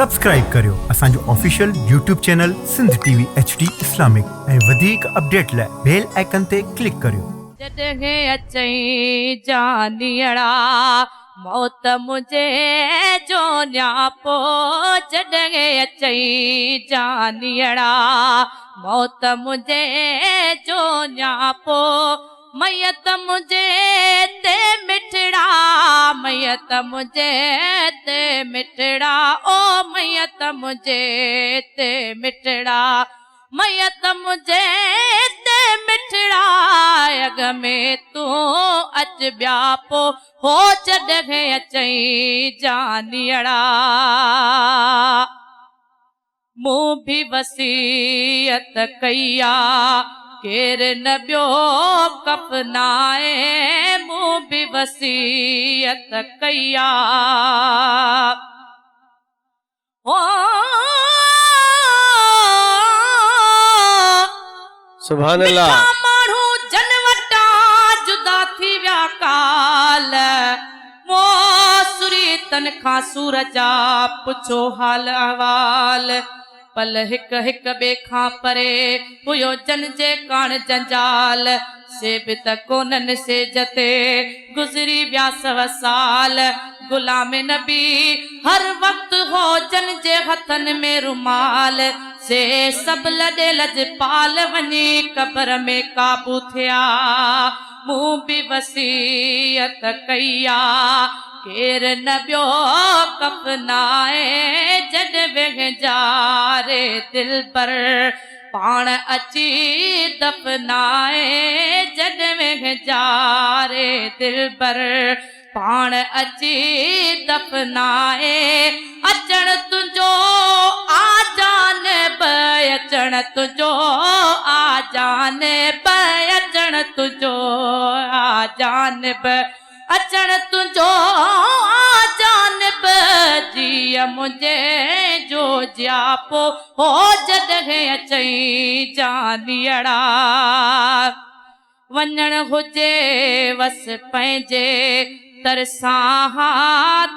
Subscribe ڪريو اسان جو official YouTube channel Sindh T V H D Islamic ۽ وڌيڪ اپڊيٽ لاء بيل آئيڪن تي ڪلڪ ڪريو. جڏهن اچئين جانيئڙا موت منهنجي جو نياپو جڏهن اچئين جانيئڙا موت منهنجي جو نياپو ميت منهنجي تي مٺڙا ميت منهنجي تي مٺڙا او ميت منهنجي تي مٺڙا ميت منهنجي تي مٺڙا اڳ ۾ تون اچ ٻيا پو هو جڏهن اچئين جانيئڙا. مون به وصيت ڪئي آ، ڪير نه ٻيو ڪفنائي، مون به وصيت ڪئي آ. سبحان الله. مٺا ماڻهو جن وٽان جدا ٿي ويا ڪالهه، موسري تن کان سور جا پڇو حال احوال، پل هڪ هڪ ٻئي کان پري هيو جن جي ڪاڻ جنجال، سي به ته ڪونهن سيج تي گذري ويا سو سال، غلام نبي هر وقت هو جن جي هٿن ۾ رومال، سي سڀ لڏي لڄپال وڃي قبر ۾ قابو ٿيا. مون به وصيت ڪئي آ، ڪير نه ٻيو ڪفنائي، جڏ وهنجاري دلبر، پاڻ اچي دفنائي، جڏ وهنجاري دلبر، پاڻ اچي دفنائي، اچڻ تنهنجو آ جانب، اچڻ تنهنجو آ جانب، اچڻ تنهنجو آ جانب، اچڻ تنهنجو آ جانب، جيء منهنجي جو جياپو هو جڏهن اچئين جانيئڙا. وڃڻ هجي وس پنهنجي ترسان ها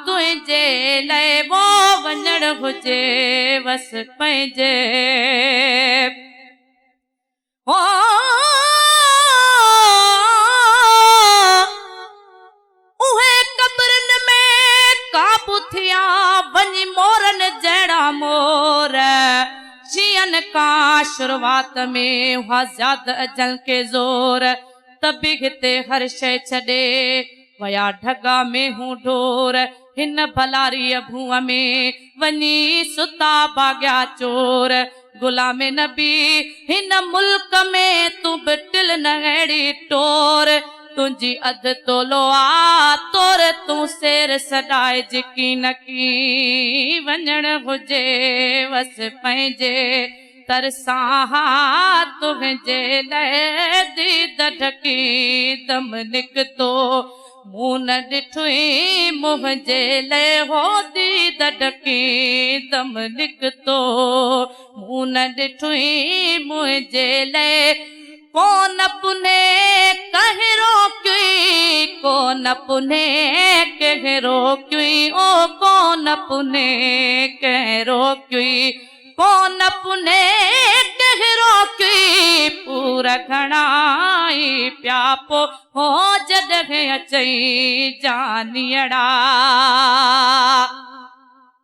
تنهنجي لئه وو وڃڻ هجي وس پنهنجي هو. اهي قبرن ۾ قابو ٿيا وڃي مورن جهڙا مور شينهن کان شروعات ۾ هئا زياده اجل کي زور ته به هتي هر شيء ڇڏي ويا ڍڳا مينهون ڍور هن ڀلاريء ڀونء ۾ وڃي ستا ڀاڳيا چور غلام نبي هن ملڪ ۾ تون به ٽل نه اهڙي ٽور تنهنجي اڌ تولو آ تور تون سير سڏائج ڪين ڪي وڃڻ هجي وس پنهنجي ترسان ها تنهنجي لئه ديد ڍڪي دم نڪتو مون نه ڏٺوئي منهنجي لئه هو ديد ڍڪي دم نڪتو مون نه ڏٺوئي منهنجي لئه ڪونه پنهي ڪنهن روڪيوئي ڪونه پنهي ڪنهن روڪيوئي او ڪونه پنهي ڪنهن روڪيوئي ڪونه پني ڪنهن روڪي، پور گهڻائي پيا پو هو جڏهن اچئي جانيئڙا.